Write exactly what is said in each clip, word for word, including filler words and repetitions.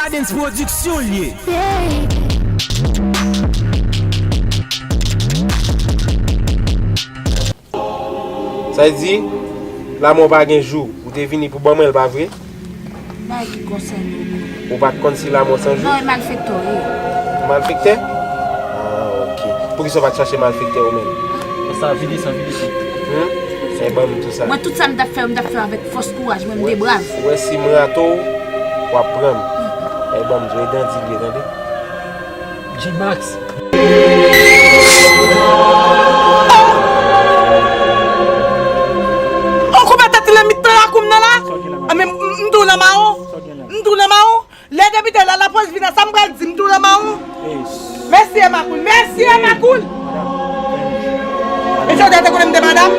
Adens Production l ye. Sa vle di, lanmò pa gen jou. Ou te vini pou ban mwen l, pa vre? Bagay ki konsène w, non. Ou pa t konn si lanmò san jou? Non, e malfektè w ye. Malfektè? Ah, ok. Poukisa w pa t chache malfektè ou menm? Sa vide san, vide san. Hmm? Sa e ban m tou sa. Mwen, tout sa m t ap fè, m t ap fè avèk fòs kouraj mwen, m te brav. Ou wè si m rate w, w ap pran m. Sa e ban m tou, e dandi l ye, tande? G-Max. Ou koupe tèt li nan mitan lakou m nan la? Sa w gen la, a, men m, m, m tou nan mawon. Sa w gen la? M tou nan mawon. Lè depite la, lapolis vin la, sa m pral di, m tou nan mawon. Mèsi, Emakoul. Mèsi, Emakoul. Mesye, w te konnen m te madanm?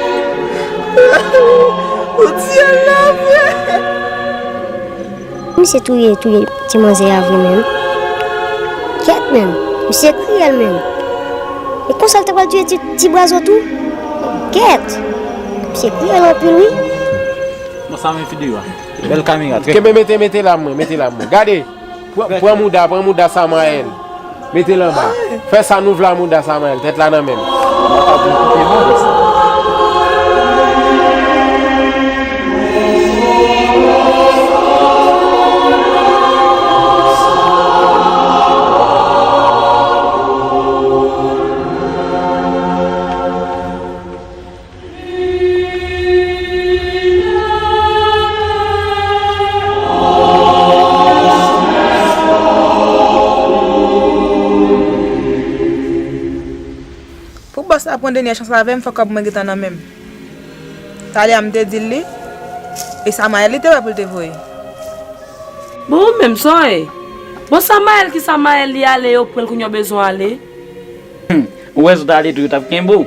Ou tiye l la, frè. Misye touye, touye ti manzè a vre, menm. Kèt, menm. Misye kriyèl, menm. E konsa l ta pral touye ti, ti bwazo tou? Kèt. Misye kriyèl anpil, wi. Bon, sa men videyo a. Bèl kamera, trè. Kenbe, mete, mete la mwen, mete la mwen. Gade, pran, pran mouda, pran mouda Samayèl. Mete l anba. Fè sa nou vle a mouda Samayèl, tèt la nan men m. Pou bòs la pran dènyè chans la avè m, fò kòb mwen gentan nan men m. Talè a m te di l li, e Samayèl li te wè pou l te voye. Bon, ou menm, sa w ye? Bon, Samayèl ki Samayèl li ale, yo pran l kounye a w bezwen ale. Hmm. Ou wè si w t ale tou, yo t ap kenbe w.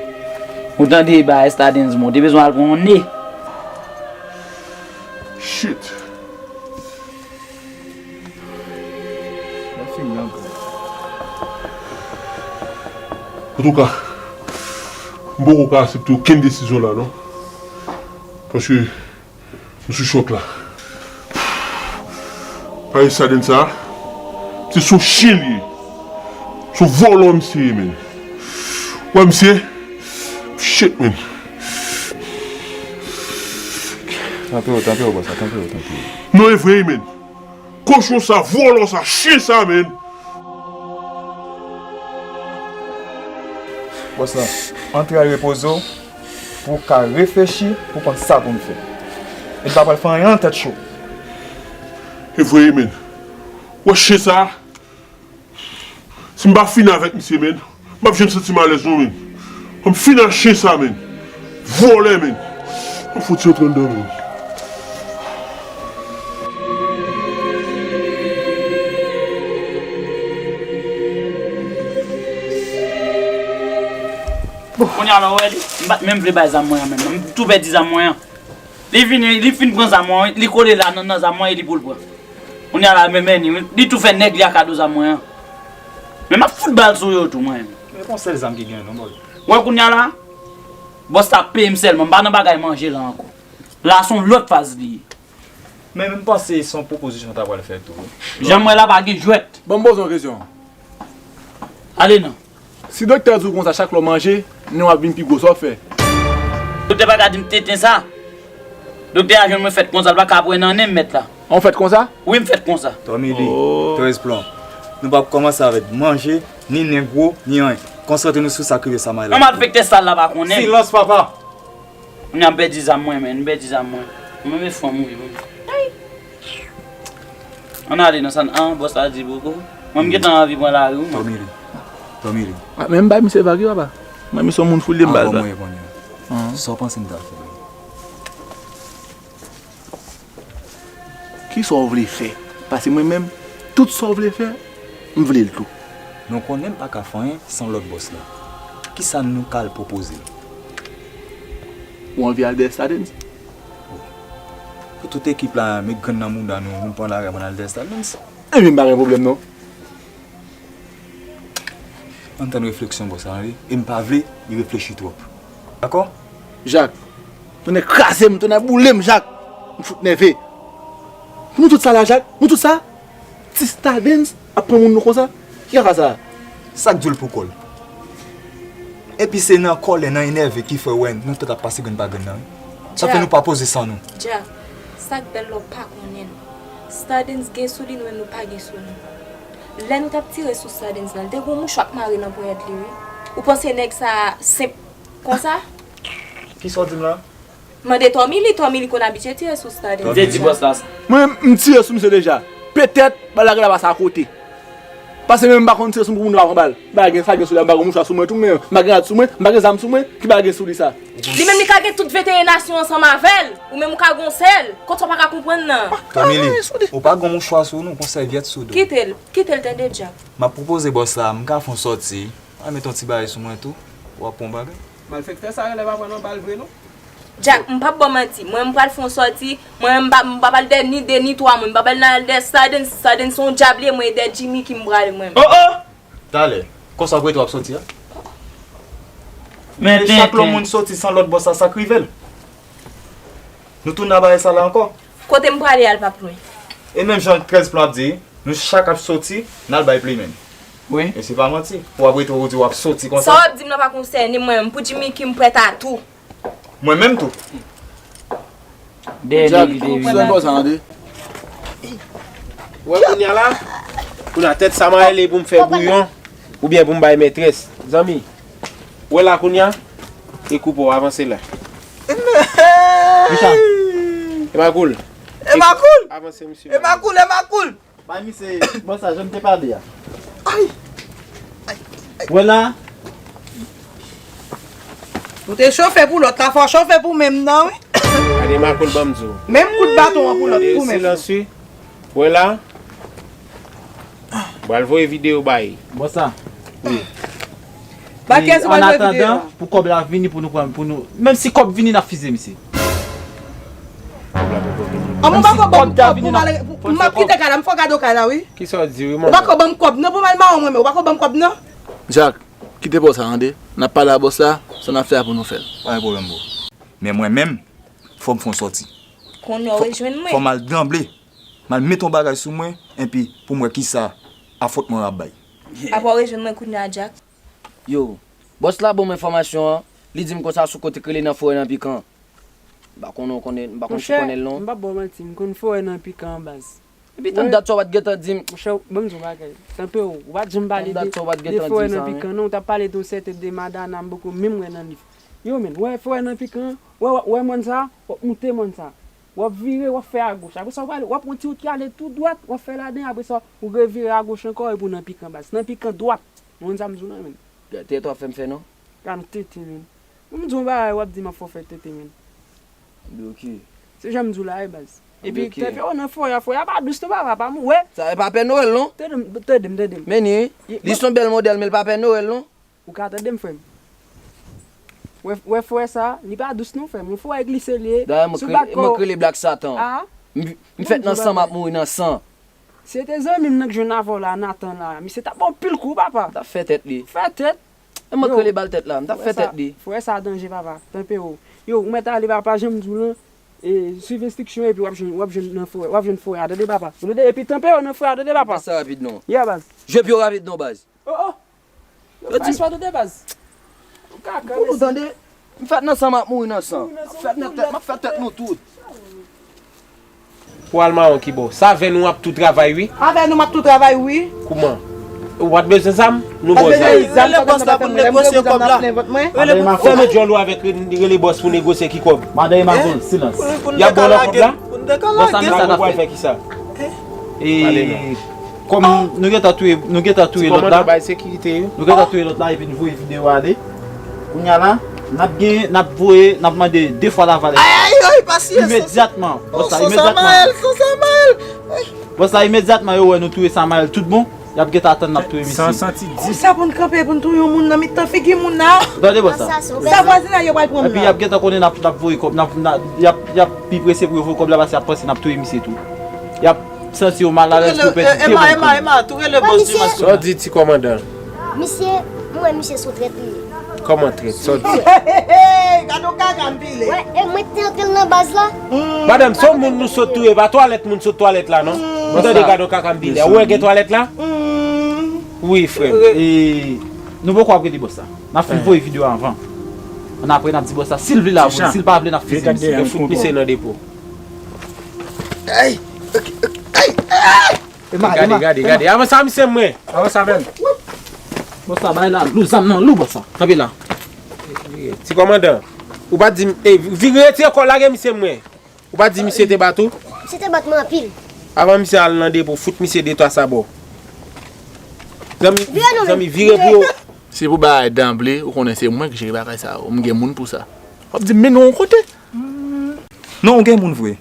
Ou tande bagay Stardens, bon, ou te bezwen al pran yon ne. Shit. Mwen fini ankò. Antouka, m poko ka aksepte okenn desizyon la, non. Paske m sou chòk la. Paske Stardens sa, se son chen li ye. Se yon vòlò misye ye, menn. Wè misye? Shit, menn. Tanpri, tanpri, bòs la, tanpri, tanpri. Non, e vre, menn. Kochon sa, vòlò sa, chen sa, menn. Bòs la, antre al repoze w pou w ka reflechi, pou w konn sa pou n fè. E n pa pral fè anyen an tèt cho. E vre, menn. Wè chen sa, si m pa fini avèk misye, menn, m p ap janm santi m alèz non, menn. Fò m fini ak chen sa, menn. Vòlè, menn. M fouti antre anndan, menn. Bon, kounye a la, w wè li, m pa t menm vle bay zam mwen an menm. M tou pèdi zam mwen an. Li vini, li fin pran zam mwen, li kole la nan, nan zam mwen e li pou l pran. Kounye a la, men, men, li, li tou fè nèg li a kado zam mwen an. Men m ap fout bal sou yo tou, mwen. Men pa yon sèl zam ki genyen non, bòs. Wè kounye a la, bòs la ap peye m sèlman, m pa nan bagay manje la ankò. La se yon lòt faz li ye. Men, men m panse se yon pwopozisyon w ta pral fè tou, wi. Jan m wè la pa gen jwèt. Ban m poze yon kesyon. Ale non. Si doktè di w konsa chak lè w manje, nen w ap vin pi gwo, sa w ap fè? Doktè pa ka di m tenten sa. Doktè a jwenn mwen fèt konsa, l pa ka ap wè nan nen m mèt la. An w fèt konsa? Wi, m fèt konsa. Tommy Lee, oh. Trèz plon. Nou p ap kòmanse avèk manje, ni nen gwo, ni anyen. Konsantre nou sou sa k rive Samayèl la. Yon malfektè sal la pa konnen. Silans, papa! Kounye a m pèdi zam mwen, men, m pèdi zam mwen. Mwen menm e fanm ou ye, menm. Ann ale nan sa n, an, bòs la di poko. Mwen m gentan anvi pran lari wi mwen. Tommy Lee. Tommy Lee. Ah, men m bay misye vag wi papa. Mwen misye yon moun foule m bal. Avan mwen reponn yo. Sa w panse m ta fè? Kisa w vle fè? Paske mwen menm, tout sa w vle fè, m vle l tou. Nou konnen m pa ka fè anyen san lòt bòs la. Kisa nou ka al pwopoze l? Ou anvi al dèyè Stardens? Pou tout ekip la met grenn nan mouda nou, nou pran lari a pou n al dèyè Stardens. Ebyen, m pa gen pwoblèm non. Ann tann refleksyon bòs la, wi. E m pa vle li reflechi twòp. Dakò? Jak, tonnè kraze m, tonnè boule m, Jak. M fout nève. Pou nou tout sa la, Jak? Nou tout sa? Ti Stardens ap pran moun nou konsa? Ki kaka sa? Sa k di w l pou kò l? Epi se nan kòlè, nan enève ki fè w wè nou tout ap pase grenn pa grenn nan, wi. Sa fè nou pa poze san nou. Jack, sa k bèl la w pa konnen l. Stardens gen sou li, nou menm nou pa gen sou nou. Lè nou t ap tire sou Stardens lan, l te gen yon mouchwa k mare nan ponyèt li, wi. Ou panse nèg sa senp konsa? Kisa w di m la? Mande Tommy, li, Tommy li konn abitye tire sou Stardens. Tommy. Te di bòs la sa. Mwen, m tire sou misye deja. Petèt, bal la genlè pase akote. Paske menm m pa konn tire sou moun pou moun pa pran bal. M pa gen sa gen sou li, m pa gen mouchwa sou mwen tou, men m pa gen rad sou mwen, m pa gen zam sou mwen, ki bagay gen sou li sa? Li menm li ka gen tout venteyen nasyon ansanm avè l. Ou menm ou ka gen yon sèl. Konsa w pa ka konprann nan. Tommy li, ou pa gen mouchwa sou nou, ou gon sèvyèt sou do. Kite l, kite l tande Jack. M ap pwopoze bòs la, m ka fè yon sòti. Al met yon ti bagay sou mwen tou. W ap pran yon bagay. Malfektè sa rele pa pran nan bal vre non. Jack, m p ap ba w manti. Mwen, m pral fè yon sòti. Mwen, m pa, m p ap al dèyè ni de, ni twa moun. M p ap al nan dèyè Stardens. Stardens se yon dyab li ye, mwen, e dèyè Jimmy ki m prale, mwen. Oh, oh! Talè, konsa w ap rete w ap sòti a? Men chak lè yon moun sòti san lòt bòs la, sa k rive l? Nou tounen a bagay sa la ankò? Kote m prale a, l p ap lwen. E menm jan trèz plon ap di, nou chak ap sòti, n al bay plimen. Wi. E se pa manti. Pou w ap rete w di w ap sòti konsa. Sa w ap di m nan pa konsène mwen, m pou Jimmy ki m prèt a tou. Mwen menm tou. Dèyè Jack, li te vini. Sèl bò sa, tande. Ou wè kounya la? Kounya tèt sa m a rele pou m fè bouyon, oubyen pou m bay mètrès. Zanmi, ou wè la kounya? E koupe w avanse la. Richard. E pa koul. E pa koul. Avanse, misye. E pa koul, e pa koul. Bay misye, bon sa, jan m te pale a. Ay! Ay! Ay! Wè la. Ou te chofe pou lòt la, fò w chofe pou menm nan, wi. Gade makoul ban m di w. Menm kout baton an pou lòt, gade pou menm. Silans, wi. Wè la. M pral voye videyo bay. Bon sa. Wi. Ba kiyès ou pral voye videyo a? An atandan, pou kòb la vini, pou nou pran, pou nou, menm si kòb vini, n ap fize misye. An, mwen pa ko ban m kòb pou m al, pou m ap kite kay la, m fò gade w kay la, wi. Kisa w di, wi, manman? Ou pa ko ban m kòb, non, pou m al mawon mwen, men ou pa ko ban m kòb, non. Jack, kite bòs la, tande. N ap pale a bòs la, sa n ap fè a pou nou fè l. Pa gen pwoblèm, bro. Men mwen menm, fò m fè yon sòti. Kounye a w rejwenn mwen. Fò m al danble. M al met yon bagay sou mwen, enpi pou m wè kisa afwontman yo ap bay. Apa w rejwenn mwen kounye a, Jack? Yo, bòs la ban m enfòmasyon an, li di m konsa sou kote k rele nan forè nan Pikan. M pa konnen w konnen, m pa konn si w konnen l non. Monchè, m p ap ba w manti, m konn forè nan Pikan an baz. Epi tann dat sa w pa t gentan di m. Monchè, ban m di w yon bagay. Tanpri w, ou pa t janm pale de, de forè nan Pikan non, ou t ap pale de yon sèten de Madana m poko menm wè nan liv. Yo, men, wè forè nan Pikan an, wè, wè, wè mòn sa, w ap moute mòn sa. W ap vire, w ap fè agoch. Apre sa, w prale, w ap pran ti wout ki ale tou dwat, w ap fè ladan, apre sa, ou revire agoch ankò epi w nan Pikan baz. Nan Pikan dwat. Ou konn sa m di w la, men. Gade tèt w ap fè m fè non. Gade tete, men. Mwen m di w yon bagay, w ap di m ap fè w fè tete, men. Ebyen, oke. Se jan m di w la, wi, baz. Epi, ebyen, oke. Tèt yo nan forè a, forè a pa dous non, papa, pa mou, wè. Sa e pa Pè Nowèl, non? Tande m, tande m, tande m. Men ni, wi, li se yon bèl modèl, men l pa Pè Nowèl, non? Ou ka tande m, frè m. Wè, wè frè sa, li pa dous non, frè m. Yon frè glise li ye. Dayè, mwen k rele, mwen k rele Black Satan. Ah. M, m fèt nan san, m ap mouri nan san. Si se te zanmi m nan k jwenn avè w la, Nathan la, misye t ap ba w pil kou, papa. M t ap fè tèt li. Fè tèt. E mwen k rele ba l tèt la, m t ap fè tèt li. Frè sa danje, papa. Tanpri w. Yo, ou mèt ale, papa, jan m di w lan. E, swiv enstriksyon epi w ap jwenn, w ap jwenn nan forè, w ap jwenn forè a, tande, papa. Ou tande? Epi tanpri w nan forè a, tande, papa. Pa sa rapid non. Yeah, baz. Jwe pi rapid non, baz. Oh, oh. Yo di, baz, pa tande, baz. Ou ka pou nou tande. M fèt nan san, m ap mouri nan san. M ap fèt nan tèt, m ap fèt tèt nou tout. Pou al mawon ki bò. Sa avè nou m ap tou travay, wi. Avè nou m ap tou travay, wi. Kouman? Ou pa t bezwen zam? Nou ba w zam. Rele bòs la pou negosye kòb la. Fèmen djòl ou avèk re-, rele bòs pou negosye ki kòb. Madan Emmanuel, silans. Y ap ba w nan kòb la? Bòs la, nou pral fè kisa? E kòm nou gentan touye, nou gentan touye lòt la. Ti kòmandan bay sekirite yo. Nou gentan touye lòt la epi n voye videyo a ale. Kounya la, n ap gen, n ap voye, n ap mande de fwa lavalè. Ay, ay, ay, pasyans. Imedyatman. Bòs la, imedyatman. Bòs la, imedyatman yo wè nou touye Samael tout bon, y ap gentan atann n ap touye misye. San santi di. Konsa pou n kanpe, pou n touye yon moun nan mitan figi moun nan. Tande bòs la. Sa vwazinay yo pral pran m nan. Epi y ap gentan konnen n ap, n ap voye kòb, n ap, n ap, y ap, y ap pi prese pou yo voye kòb la paske y ap panse n ap touye misye tou. Y ap santi yo malalèz pou yo pèdi de moun. Ema, Ema, tou rele bòs Dimas. Sa w di, ti kòmandan? Misye, m wè misye se yon trèt li ye. Kòman trèt? Sa w di? Gade yon kaka m pile. Wè, e mwen ki te antre l nan baz la. Madanm, se yon moun nou sot touye, pa twalèt moun sot twalèt la, non? Ou tande gade yon kaka m vin la. Ou wè gen twalèt la? Wi, frè m. E, nou poko ap rele bòs la. N ap fin voye videyo a anvan. Ann apre, n ap di bòs la, si l vle l a voye, si l pa vle, n ap fiziye misye. Yo fout misye nan depo. Ey! Ey! Ey! Ey! Ema, gade, Ema, gade, Ema. Gade. Avanse a misye mwen. Avanse avè m. Bòs la, bay la, lou zam nan, lou bòs la. Kanpe la. Ti kòmandan, ou pa di m, ey, vire, retire kò, lage misye mwen. Ou pa di misye te bat ou? Misye te bat mwen anpil. Avan misye al nan depo, fout misye de twa sabò. Zanmi, vire nou zanmi, menm. Vire pou yo. Si pou bagay danble, ou konnen se mwen ki jere bagay sa yo. M gen moun pou sa. W ap di m mennen yon kote. Non, ou gen moun vre.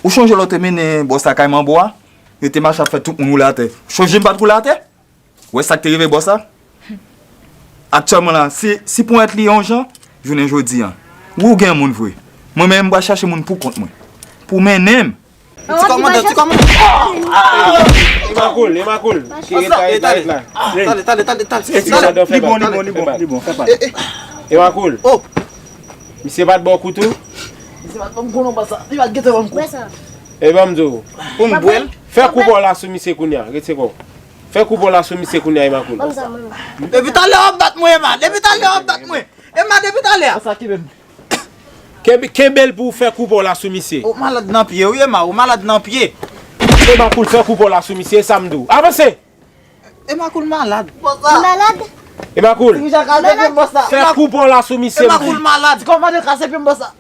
Ou chonje lè w te mennen bòs la kay Manbo a? Yo te mache ap fè tout moun woule atè. Chonje m pa t woule atè? Ou wè sa k te rive bòs la? Aktyèlman la, si, si ponyèt li yon jan, jounen jodi a. Wi, ou gen moun vre. Mwen menm, m pral chache moun pou kont mwen. Pou mennen m. Ti kòmandan, ti kòmandan. Ema koul, Ema koul. Ki reta, reta, reta. Tale, tale, tale, tale. Li bon, li bon, li bon, li bon. Fè pa. Ema koul. Oh. Misye pa t ba w kou tou? Misye pa t ban m kou non, bòs la. Li pa t gentan ban m kou. Bwè sa. E ban m di w. Pou m bwè l? Fè kou pa w la sou misye kounye a. Retire kò w. Fè kou pa w la sou misye kounye a, Ema koul. Ban m sa, ban m. Depi talè w ap bat mwen, Ema. Depi talè w ap bat mwen. Ema, depi talè. Sa ki menm? Kenbe, kenbe l pou w fè kou pa w la sou misye. Ou malad nan pye, wi, Ema. Ou malad nan pye. Ema koul, fè kou pa w la sou misye, e sa m di w. Avanse! Ema koul malad. Bòs la. Li malad? Ema koul. Dirija kase pye m, bòs la. Fè kou pa w la sou misye, m di. Ema koul malad. Kòmandan kase pye m, bòs la.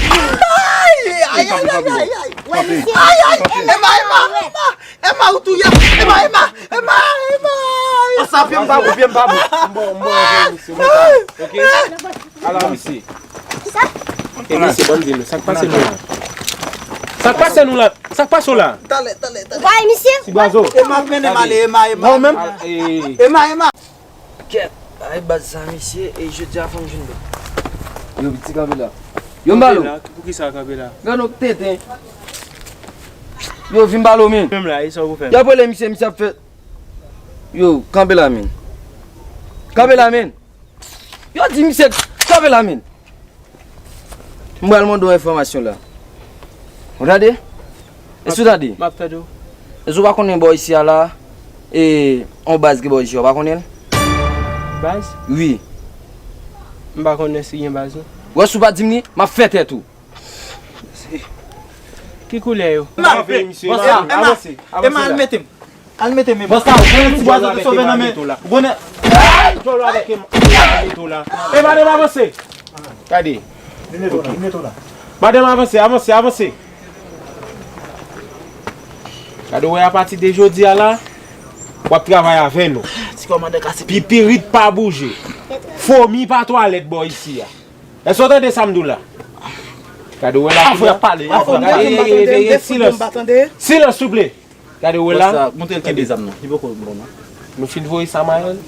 Ay, ay, ay, ay, ay, ay. Wè, misye. Ay, ay, Ema, Ema, Ema, Ema, ou touye. Ema, Ema, Ema, Ema. Bòs la, pye m pa bon, pye m pa bon. M ba w, m ba w, misye, m ba w. Ok? Ala misye. Kisa? E misye, ban m di nou, sa k pase nou la? Sa k pase nou la? Sa k pase w la? Talè, talè, talè. Ou pa wè misye? Ti bwazo. Ema ap mennen m ale, Ema, Ema. Mwen menm? Ema, Ema. Kèt, ay baz sa misye, e jodi a fò m jwenn dòt. Yo, piti kanpe la. Yo, m ba l. Kanpe la, poukisa kanpe la? Gade yon tenten. Yo, vin ba l, men. Menm la, e sa w pou fè? Y ap rele misye, misye ap fè. Yo, kanpe la, men. Kanpe la, men. Yo di misye, kanpe la, men. M pral mande w enfòmasyon la. Ou tande? Èske w tande? M ap tande w. Èske w pa konnen bò isi a la, e, on baz ki bò isi a, w pa konnen l? Baz? Wi. M pa konnen si gen baz, non. Wè, si w pa di m li, m ap fè tèt ou. Ki koulè yo? Ema, avanse, avanse, avanse la. Ema, al mete m. Al mete men. Bòs la, ou konnen ti bwazo te sove nan men. Ou konnen. Ay, djòl avèk Ema, Ema, Ema, avanse. Gade. Li mete w la, li mete w la. Madanm, avanse, avanse, avanse. Gade, ou wè, apati de jodi a la, w ap travay avè nou. Ti kòmandan kase. Pipirit pa bouje. Fomi pa twalèt bò isi a. Èske w tande sa m di w la? Gade, ou wè la. Afè ap pale, afè ap pale. Silans. Silans, souple. Gade, ou wè la. Bòs la, montre l kenbe zam nan. Li poko bon, non. Nou fin voye Samaèl.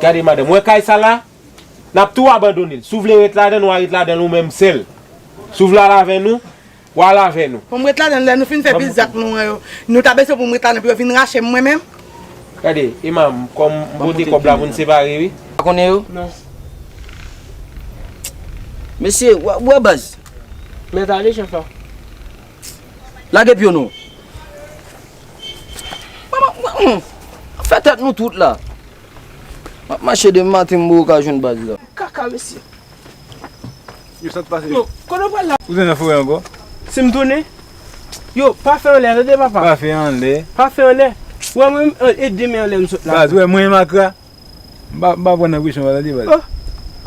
Gade, madanm, ou wè kay sa la, n ap tou abandone l. Si w vle ret ladan l, w a ret ladan l ou menm sèl. Si w vle al avè nou, w a al avè nou. Fò m ret ladan l, lè nou fin fè pil zak nou an yo. Nou ta bezwen pou m ret ladan pou yo vin rache m mwen menm. Gade, Ema, m kòm m pote kòb la pou n separe, wi. Pa konnen yo? Non. Mesye, w a, w a baz. Mèt ale, chèf la. Lage pye w non. Mwen, mwen, mwen, mwen. Fè tèt nou tout la. M ap mache demen maten, m poko ka jwenn baz la. Kaka, mesye. Yo, sa t pase? Yo, kote w pral la? Ou te nan forè ankò? Si m tounen? Yo, pa fè anlè, tande, papa. Pa fè anlè. Pa fè anlè. Wè, mwen, e demen anlè m sot la. Baz, wè, mwen menm Akra. M pa, m pa pran nan presyon, pa tande, baz. Oh,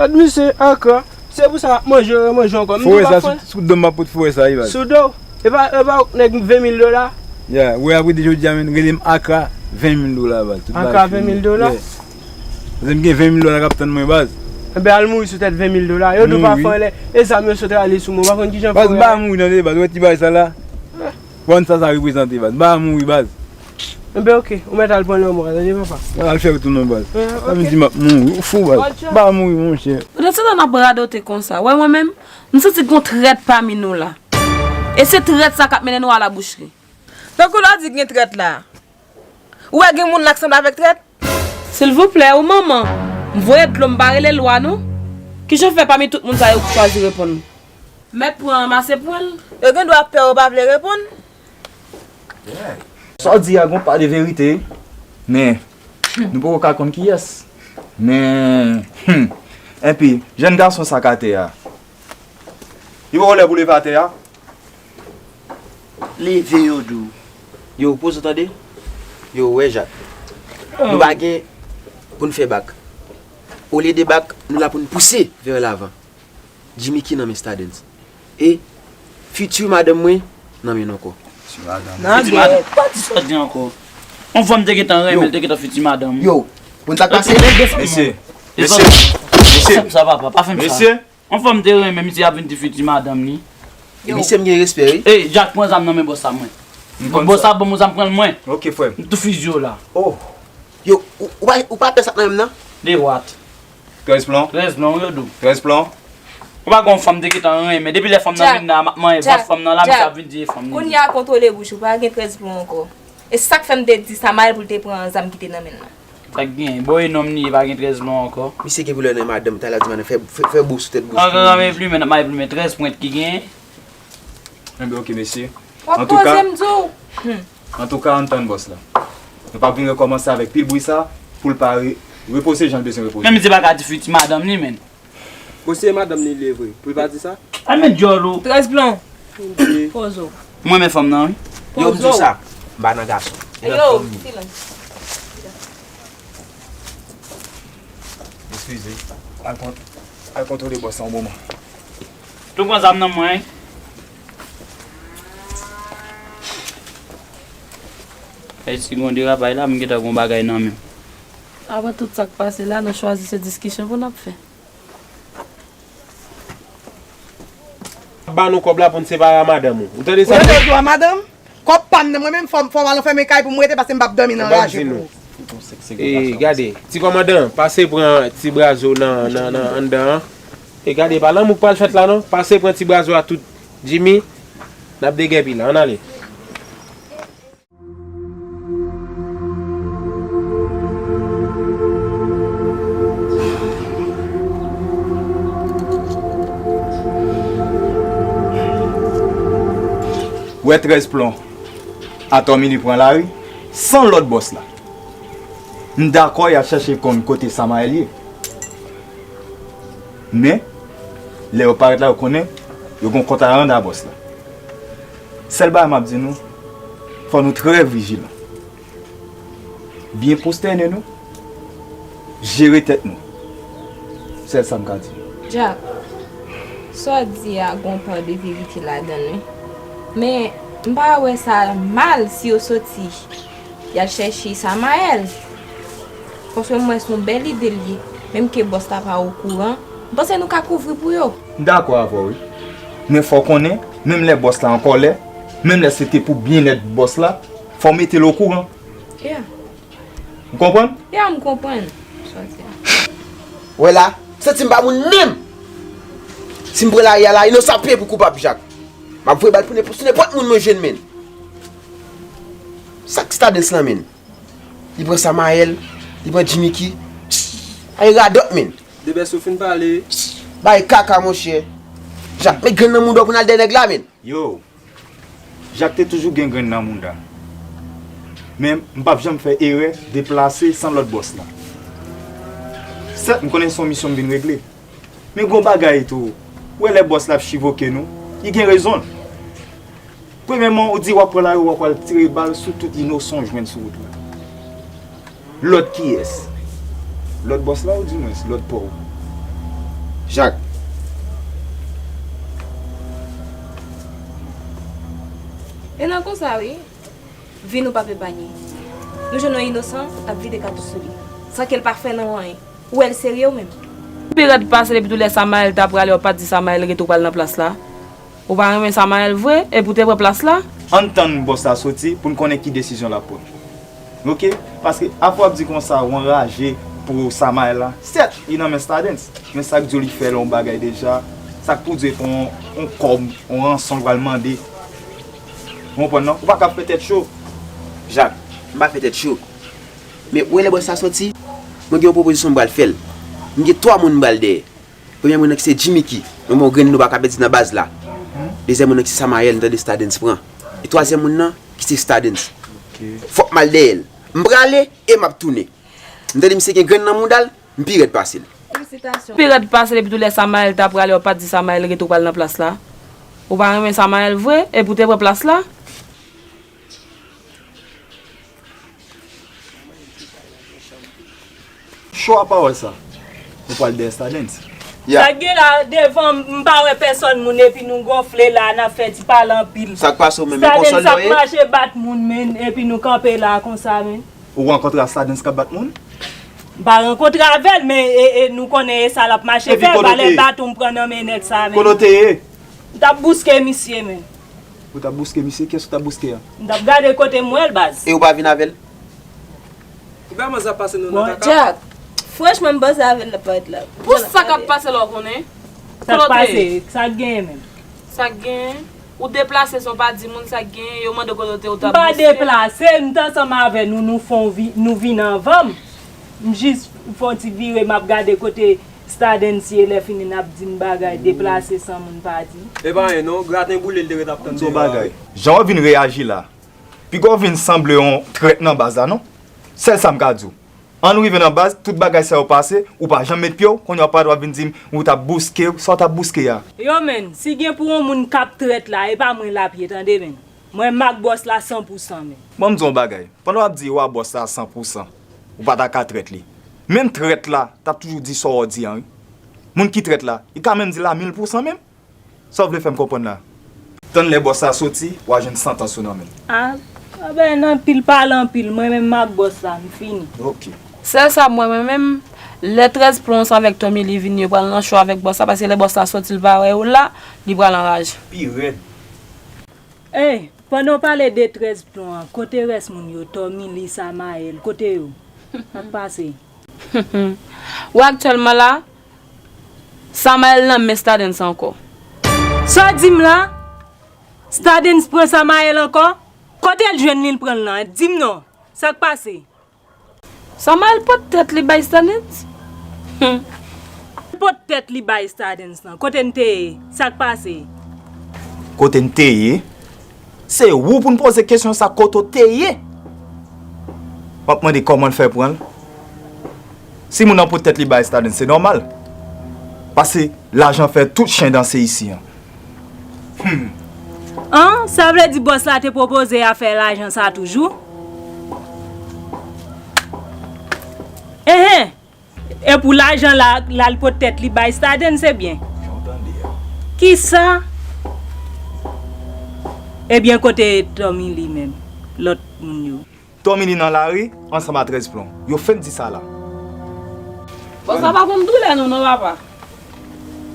gad misye, Akra. Se pou sa m ap manje, manje ankò. M tou pa fè. Forè sa, sou, sou do m ap pote forè sa, wi, baz. Sou do w? E pa, e pa nèg ven mil dola? Ya, wè, apre de jodi a, men, rele m Akra, ven mil dola, baz. Tout bagay fini. Akra, ven mil dola? Yeah. Paske m gen ven mil dola k ap tann mwen, baz. Enben, al mouri sou tèt ven mil dola. Yo di w pa fè anlè. E zam yo sot rale sou mwen. Ou pa konn kijan fè. Baz, m pa mouri, tande, baz. Ou wè ti bagay sa la? Konn sa sa reprezante, baz. M pa mouri, baz. Enben, oke. Ou mèt al pran lanmò a, tande, papa. Al fè w tou non, baz. Sa vin di m ap mouri. Ou fou, baz. M pa mouri, monchè. Pandan se tan n ap radote konsa, wè mwen menm, m santi gon trèt pami nou la. E se trèt sa k ap mennen nou a la bouchri. Tankou lè w di gen trèt la. Ou wè gen moun la k sanble avèk trèt? Silvouplè, ou manman. M voye dlo, m pa rele lwa non. Kijan fè pami tout moun sa yo ou chwazi reponn? Mèt pran anmase pran l. Yo gen dwa pè ou pa vle reponn. Sa w di a gon pa de verite, men nou poko ka konn kiyès. Men, hmm, enpi, jèn gason sa k atè a, li poko lè pou leve atè a? Leve yo di w. Yo, poze w tande. Yo, wè Jak. Nou pa gen pou n fè bak. Olye de bak, nou la pou n pouse vè lavan. Jimmy ki nan men Stardens. E fiti madanm mwen nan men nou ankò. Fiti madanm. Nan Fiti madanm, gèt. Pa di sa w di ankò. Yon fanm te gentan renmen l, te gentan fiti madanm. Yo, konn sa k pase? Mesye, mesye, mesye, sa papa, pa fè m sa. Mesye. Yon fanm te renmen misye ap vin di fiti madanm li. E misye m gen respè, wi. Ey, Jak, pran zam nan men bòs la mwen. Bòs la ban m zam, pran l mwen. Ok, frè m. M tou fizye w la. Oh. Yo, ou, ou pa, ou pa pè sa nan menm nan? De wat. Trèz plan. Trèz plan, wi, yo di w. Trèz plan. Ou pa gon fanm te gentan renmen. Depi lè fanm nan vin la, m ap manyen vant fanm nan la, misye ap vin di e fanm li. Kounye a kontwole bouch ou, pa gen trèz plan ankò. E sa k fè m te di Samael pou l te pran zam ki te nan men l lan. Sa k gen? Bon, e nonm li ye, pa gen trèz plan ankò. Misye gen pou lè nan madanm, talè di madanm, fè, fè, fè bo sou tèt bouch. An, an, an, men plimen, n ap maye plimen, trèz pwent ki gen. Enben, ok, mesye. W ap poze m di w. Antouka, ann tann bòs la. Nou p ap vin rekòmanse avèk pil bri sa pou l pa re-, repoze jan l bezwen repoze. Men misye pa ka di fiti madanm li, menn. Bon, se madanm li li ye vre. Pou l pa di sa? Ay, men djòl ou. Trèz plan. Poze w. Mwen renmen fanm nan, wi. Yo, m di w sa. M pa nan gason. E nan fanm li. Eskize. Al kont-, al kontwole bòs la yon moman. Tou pran zam nan mwen, wi. Ay, si gon derapaj la, m gentan gon bagay nan men m. Apre tout sa k pase la, nou chwazi se diskisyon pou n ap fè. Ba nou kòb la pou n separe a madanm ou. Ou tande sa? Ou tande w di w a madanm? Kòb pa m nan, mwen menm fò, fò m al anfèmen kay pou m rete paske m p ap dòmi nan raje pou ou. E, gade, ti kòmandan, pase pran ti brazo nan, nan, nan anndan an. E gade, pa lanmou k pral fèt la non. Pase pran ti brazo a tout. Jimmy, n ap degèpi la, ann ale. Wè trèz plan. Atò Mini pran lari san lòd bòs la. M dakò y ap chèche konn kote Samael ye. Men, lè yo parèt la, yo konnen yo gon kont a rann a bòs la. Sèl bagay m ap di nou, fò nou trè vijilan. Byen pwostène nou, jere tèt nou. Sèl sa m ka di nou. Jack, sa w di a gon pa de verite ladan l, wi. Men, m pa wè sa mal si yo soti y al chèche Samael. Paske m wè se yon bèl ide l ye. Menm ke bòs la pa okouran, m panse nou ka kouvri pou yo. M dakò avè w, wi. Men fò w konnen, menm lè bòs la an kòlè, menm lè se te pou byennèt bòs la, fò w mete l okouran. Yeah. Ou konprann? Yeah, m konprann sa w di a. Wè la, m santi m pa moun menm. Si m pran lari a la, inosan ap peye pou koupab, Jack. M ap voye bal pou nenpòt, sou nenpòt moun mwen jwenn, menn. Sa k Stardens lan, menn? Li pran Samael, li pran Jimmicky. Ay radòt, menn. Debès ou fin pale. Bay kaka, monchè. Jack, met grenn nan mouda w pou n al dèyè nèg la, menn. Yo, Jak te toujou gen grenn nan mouda. Men m p ap janm fè erè deplase san lòd bòs la. Sèt, m konnen se yon misyon m vin regle. Men gon bagay tou, ou wè lè bòs la ap chivoke nou, li gen rezon l. Premyèman, ou di w ap pran lari, w ap pral tire bal sou tout inosan w jwenn sou wout la. Lòd kiyès? Lòd bòs la oudimwens lòd pa w? Jak. E nan konsa wi, vi nou p ap epanye. Nou jwenn yon inosan ap vide katouch sou li, san ke l pa fè nou anyen. Ou wè l serye ou menm? Pi rèd pase depi tou lè Samael ta prale, w pa t di Samael rete, w pral nan plas la. Ou pa renmen Samael vre, epi w te pran plas la? Ann tann bòs la soti pou n konnen ki desizyon l ap pran. Oke? Paske afè w ap di konsa, w anraje pou Samael la. Sèt, li nan men Stardens. Men sa k di w li fè l yon bagay deja. Sa k pou di w e fè yon, yon kòb, yon ranson l pral mande. Ou konprann non? Ou pa ka fè tèt cho. Jak, m pa fè tèt cho. Men ou wè lè bòs la soti, mwen gen yon pwopozisyon m pral fè l. M gen twa moun m pral dèyè. Premyè moun nan ki se Jimmicky, yon bon grenn nou pa ka pèdi nan baz la. Dezyèm moun nan ki se Samael, m tande Stardens pran. E twazyèm moun nan, ki se Stardens. Fòk m al dèyè l. M prale e m ap tounen. M tande misye gen grenn nan mouda l, m pi rèd pase l. Felisitasyon. Pi rèd pase l, epi tou lè Samaël ta prale, w pa t di Samaël rete, w pral nan plas la. Ou pa renmen Samaël vre, epi w te pran plas la. Cho a pawòl sa. Ou pral dèyè Stardens. Ya. Sa k gen la devan m, m pa wè pèsòn moun epi nou gonfle la, n ap fè ti pale anpil. Sa k pase w menm, e konsòl sa k mache bat moun, men, epi nou kanpe la konsa, men. Ou rankontre a Stardens k ap bat moun? M pa rankontre avè l, men e, e, nou konnen e sa l ap mache fè, valè baton m pran nan men nèg sa, men. Kote w te ye? M t ap bouske misye, men. Ou t ap bouske misye? Kiyès ou t ap bouske a? M t ap gade kote m wè l, baz. E ou pa vin avè l? Ou pa manzè ap pase nou nan kaka? Bon, Jack, franchman, m panse avè l, l ap parèt la. Pou sa k ap pase la, w konnen? Sa k pase? Sa k genyen menm? Sa k genyen? Ou deplase san w pa di moun sa k genyen, yo mande w kote w te, ou t ap bouske. M pa deplase, m t ansanm avè nou, nou fè yon vi-, nou vin anvan m. M jis fè yon ti vire, m ap gade kote Stardens ye, lè fini n ap di m bagay, deplase san moun pa di. E pa anyen non, graten boule l te ret ap tann deyò a. Jan w vin reyaji la, piga w vin sanble yon trèt nan baz la non. Sèl sa m ka di w. Ann rive nan baz, tout bagay sa yo pase, ou pa janm met pye w, kounye a w parèt w ap vin di m ou t ap bouske, sa w t ap bouske a? Yo menn, si gen pou yon moun k ap trèt la, e pa mwen l ap ye, tande menn. Mwen m ak bòs la san pou san menn. Ban m di w yon bagay, pandan w ap di w a bòs la san pou san, ou pa ta ka trèt li. Menm trèt la, t ap toujou di sa w di an wi. Moun ki trèt la, li ka menm di l a mil pou san menm. Sa w vle fè m konprann la? Tann lè bòs la soti, w a jwenn santans ou nan men l. A, a ben, anpil pale anpil, mwen menm m ak bòs la, m fini. Ok. Sèl sa m wè mwen menm, lè trèz plon ansanm avèk Tommy Lee vini, yo pral nan cho avèk bòs la, paske lè bòs la soti, l pa wè yo la, li pral anraje. Pi rèd. Ey, pandan w pale de trèz plon an, kote rès moun yo, Tommy Lee, Samaël, kote yo? Sa k pase? Ou aktyèlman la, Samaël nan men Stardens ankò. Sa w di m la? Stardens pran Samaël ankò? Kote l jwenn li, l pran l lan? Di m non. Sa k pase? Samaël pot tèt li bay Stardens? Hmm. Pot tèt li bay Stardens lan. Kote n te ye? Sa k pase? Kote n te ye? Se ou pou n poze kesyon sa, kote w te ye? W ap mande kòman l fè pran l? Si moun nan pot tèt li bay Stardens, se nòmal. Paske lajan fè tout chen danse isi an. Hmm. An, sa vle di bòs la te pwopoze afè lajan sa toujou? Enhen! E pou lajan la, l al pot tèt li bay Stardens, se byen. Jan w tande a. Kisa? Ebyen, kote Tommy Lee menm? Lòt moun yo. Tommy Lee nan lari, ansanm a trèz plon. Yo fenk di sa la. Bòs la pa konn doulè nou non, papa.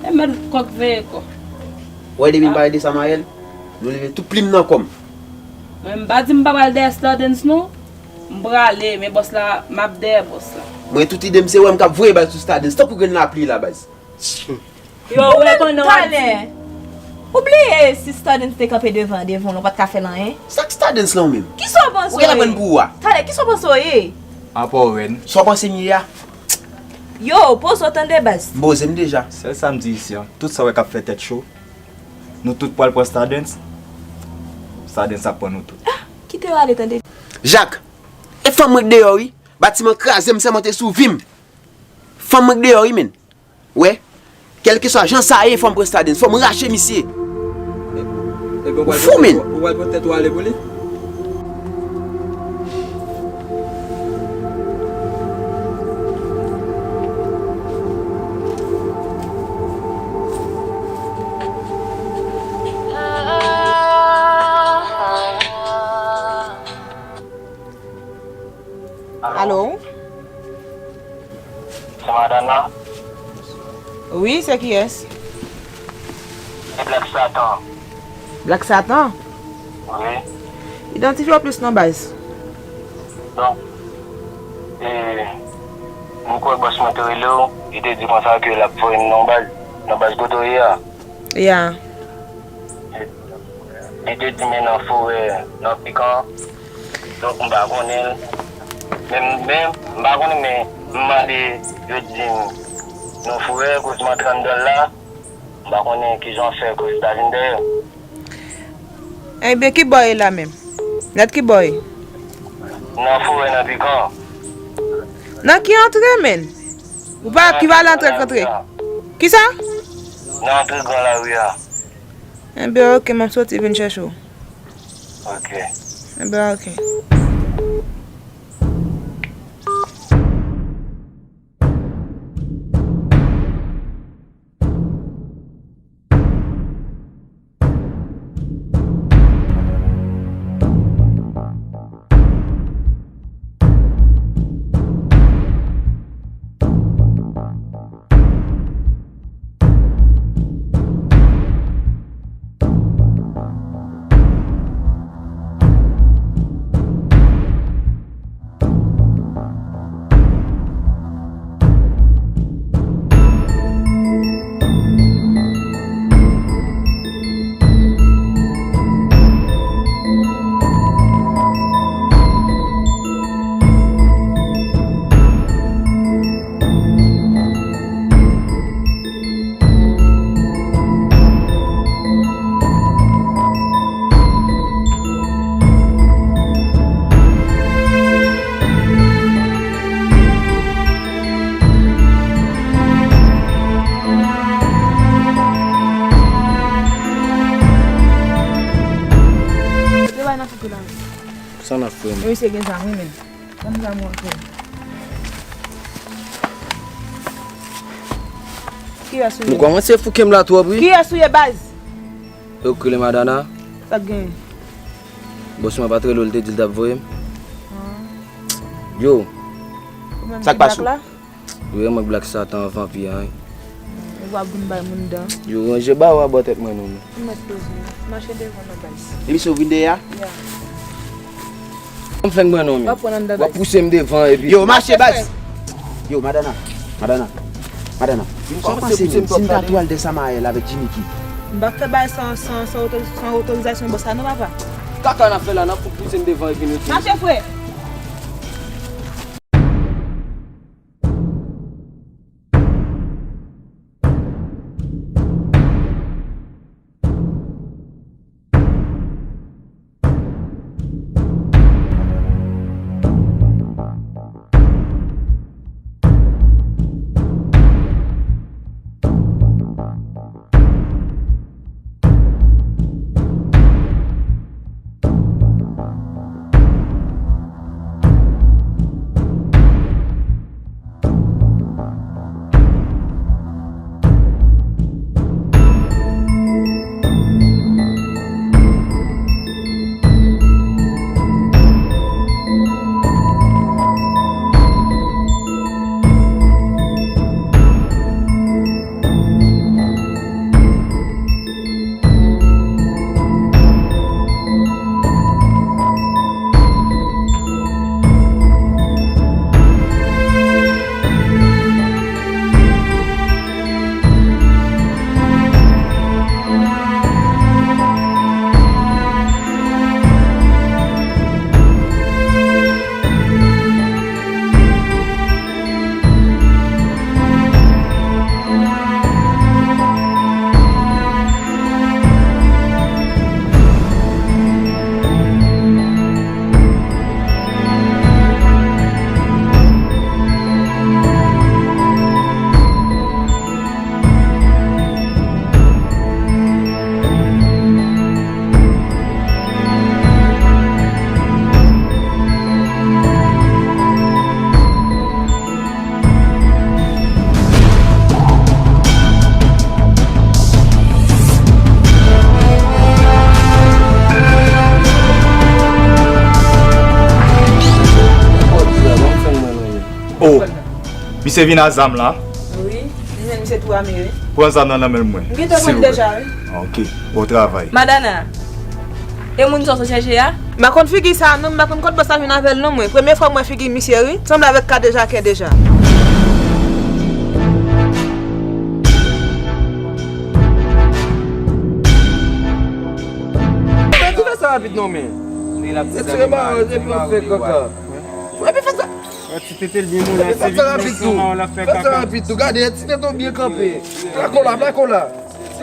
E mèt kòk veye kò. Ou wè depi m pale de Samaël, nou leve tout plim nan kò m. Mwen m pa di m pa pral dèyè Stardens non. M prale, men bòs la, m ap dèyè bòs la. Mwen tout ide m se wè m k ap voye bal sou Stardens, tankou grenn lapli la baz. Yo, ou wè pandan w ap di. Ou bliye si Stardens te kanpe devan, devan w, ou pa t ka fè l anyen? Sa k Stardens lan ou menm? Kisa w panse w ye? Ou genlè pran pou ou a. Talè, kisa w panse w ye? Apa w rèd? Sa w panse m ye a? Yo, poze w tande baz. M poze m deja. Sèl sa m di isi an, tout sa w wè k ap fè tèt cho, nou tout pral pran Stardens. Stardens ap pran nou tout. Ah, kite yo ale tande. Jak, e fanm mwen k deyò wi. Batiman kraze, m sèmante sou vi m. Fanm mwen k deyò wi menn. Wè, kèlkeswa jan sa ye, fò m pran Stardens, fò m rache misye. Ou fou menn. Ou pral pran tèt ou ale pou li? Alo? Se madanm nan? Wi, se kiyès? Se Black Satan. Black Satan? Wi. Idantifye w plis non baz. Donk, e, m kwè bòs mwen te rele w, li te di konsa ke l ap voye m nan baz, nan baz kote w ye a. Ya. Li te di men nan forè, nan pikan. Donk, m pa konnen l. Men, men, m pa konnen, men m mande yo di m nan forè, koz m antre anndan l la. M pa konnen kijan w fè koz ta vin dèyè. Ebyen, ki bò e la menm? Nèt ki bò e? Nan forè, nan pikan. Nan ki antre, menn? Ou pa ki va al antre k antre? Kisa? Nan antre gran lari a. Enben, oke, m ap soti vin chèche w. Oke. Enben, oke. Sa n ap fè, menn? Misye gen zam, wi, menn. Ban m zam mwen tou. Kiyès ou ye? Nou kòmanse fouke m la twòp, wi. Kiyès ou ye, baz? Yo k rele Madana. Sa k genyen? Bòs mwen pa t rele w, li te di l t ap voye m. Ah. Yo. Ou menm ki blak la? Wi, mwen blak Satan vanpi a, wi. Ou ap vin bay moun dan. Yo, ranje ba w a bò tèt mwen non, men. Ou mèt poze. Mache devan nan baz. Emisyon vin dèyè a? Ya. Ban m fè m pran non, men. W ap pran anndan baz. W ap pouse m devan epi. Yo, mache baz. Yo, Madana. Madana. Madana. Sa w panse menm si m ta tou al Dèsamayèl avèk Jimiki? M p ap fè bagay san, san, san oto-, san otorizasyon bòs la non, papa. Kaka n ap fè la, n ap fout pouse n devan epi nou fini. Mache, frè. Oh, misye vin a zam la. Wi, m jwenn misye tou ame, wi. Pran zam nan nan men mwen. M gentan pran l deja, wi. Ah, ok, bon travay. Madana, e moun sa w sot chèche a? M pa konn figi sa a non, m pa konn kot bòs la vin avè l non mwen. Premye fwa m wè figi misye wi, sanble avèk Kadejakè deja. Mwen di fè sa rapid non men. Retire ba, epi w ap fè kaka. Epi fè sa. Ti tete l byen moulen, se vit mesye w la w ap fè kaka. Fè sa rapid tou, gade ti tete w byen kanpe. Plako la, plako la.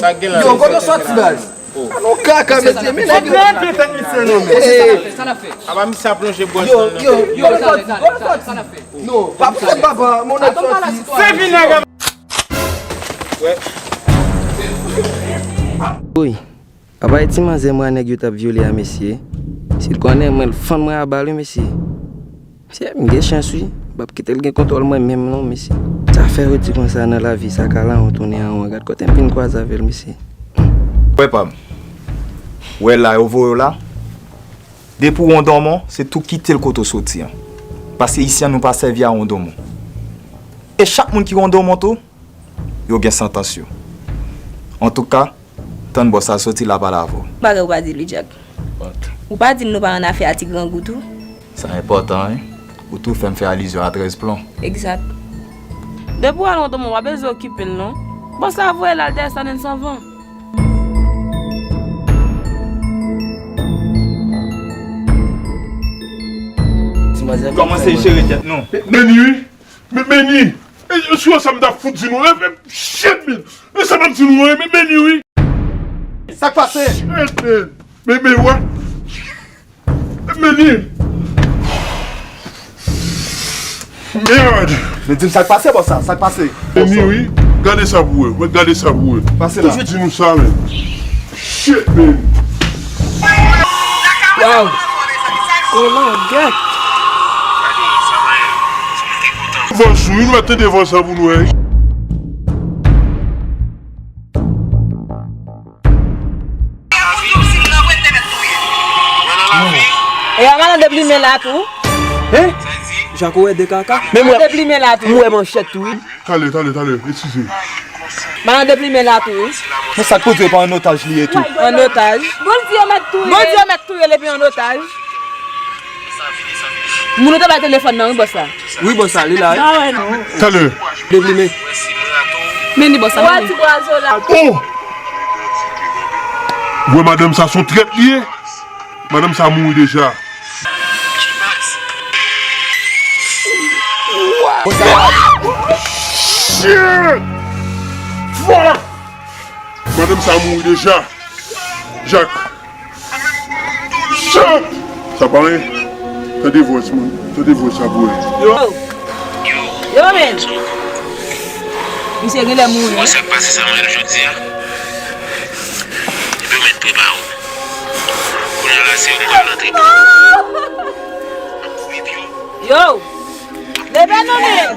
Sa gen la. Yo, kote w soti, baz? A nou kaka, mesye, men nèg yo. Fòk nou antre tèt misye non, men. Sa n ap fè, sa n ap fè. Apa misye ap lonje bwòs nan nan. Yo, yo, yo, kote w soti, kote w soti? Non, pa fè baba, mon nèg soti. Se vin nèg. Wi. Apa e ti manzè mwa nèg yo t ap vyole a, mesye? Si l konnen mwen, l fann mwen a bal, wi, mesye. Mesye, m gen chans, wi. M p ap kite l gen kontwòl mwen menm, non, mesye. Sa fè yo di konsa nan lavi, sa ka lawon tounen an won. Gad kote m vin kwaze avè l, mesye. Wè pa m. Wè la, yo voye w la. Depi w wondonmon, se tou kite l kote w soti an. Paske isi an, nou pa sèvi a wondonmon. E chak moun ki wondonmon tou, yo gen santans yo. Antouka, tann bòs la soti la pale avè w. Bagay ou pa di li, Jack. Ou pa di m nou pa annafè a ti grangou tou? Sa enpòtan, wi. Ou tou fè m fè alizyon a trèz plon. Egzat. Depi w al wondonmon, w pa bezwen okipe l, non. Bòs la voye l al dèyè Sannen san van. Kòmanse jere tèt nou. Meni wi. Men, Meni. E, e, si w wè sa m t ap fout di nou. E, e, shit, men. E sa m ap di nou, e, men, Meni wi. Sa k pase? Shit, men. Men, men, wè. Meni. Merde. Men di m sa k pase, bòs la, sa k pase? Meni wi. Gade sa pou wè. Mwen gade sa pou wè. Pase la. Toujou di nou sa, men. Shit, man. Wow. Kolangèt. Vòs wi, nou mèt tande vòs la pou nou wè. E a malandè plimen la tou. Hein? Jak ou wè de kaka? Men mwen, deplimen la tou. Mwen manchèt tou wi. Talè, talè, talè, eskize. Malandè plimen la tou wi. Men sa k pou di pa an otaj li ye tou. An otaj. Bondye mèt touye. Bondye mèt touye l epi an otaj. Moun ou te bay telefòn nan wi bòs la. Wi bòs la, li la wi. Talè. Deplimen. Men ni bòs la. Wè ti bwazo la. Oh! Wè madanm sa son trèt li ye. Madanm sa mouri deja. Shit! Fuck! Madanm sa mouri deja. Jak. Shit! Sa pa anyen. Tande vòs moun. Tande vòs sa pou wè. Yo! Yo, men! Misye genlè mouri. Wè sa k pase sa mwen jodi a. Epi w mèt prepare w. Kounye a la se yo m pral antre tou. Yo! Leve non men!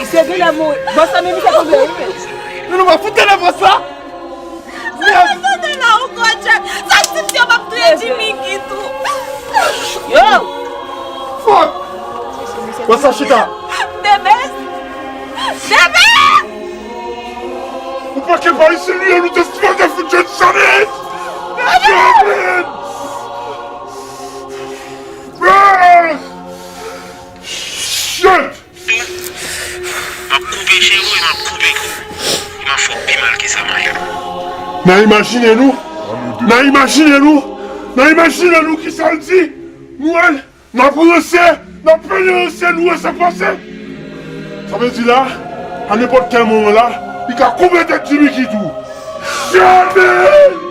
Misye genlè mouri. Bòs la men misye tonbe wi men. Nou nou va fout tande bòs la. Sa mwen tande la ankò Jack. Sa k di m se yo p ap touye Jimmy ki tou. Yo! Fuck! Bòs la chita. Debes! Debes! Ou pa ke pa isi li, nou te sipòte fout jwenn Janet! Janet! Ah! Shit! M ap koupe je w e m ap koupe kou. E m ap fè w pi mal ke sa, Maya. N a imajine nou. N a imajine nou. N a imajine nou kisa l di. Nou wè l. N ap ranse, n ap peye ranse, nou wè sa k pase. Sa vle di la, a nenpòt kèl moman la, li ka koupe tèt Jimmy Key tou. Jimmy!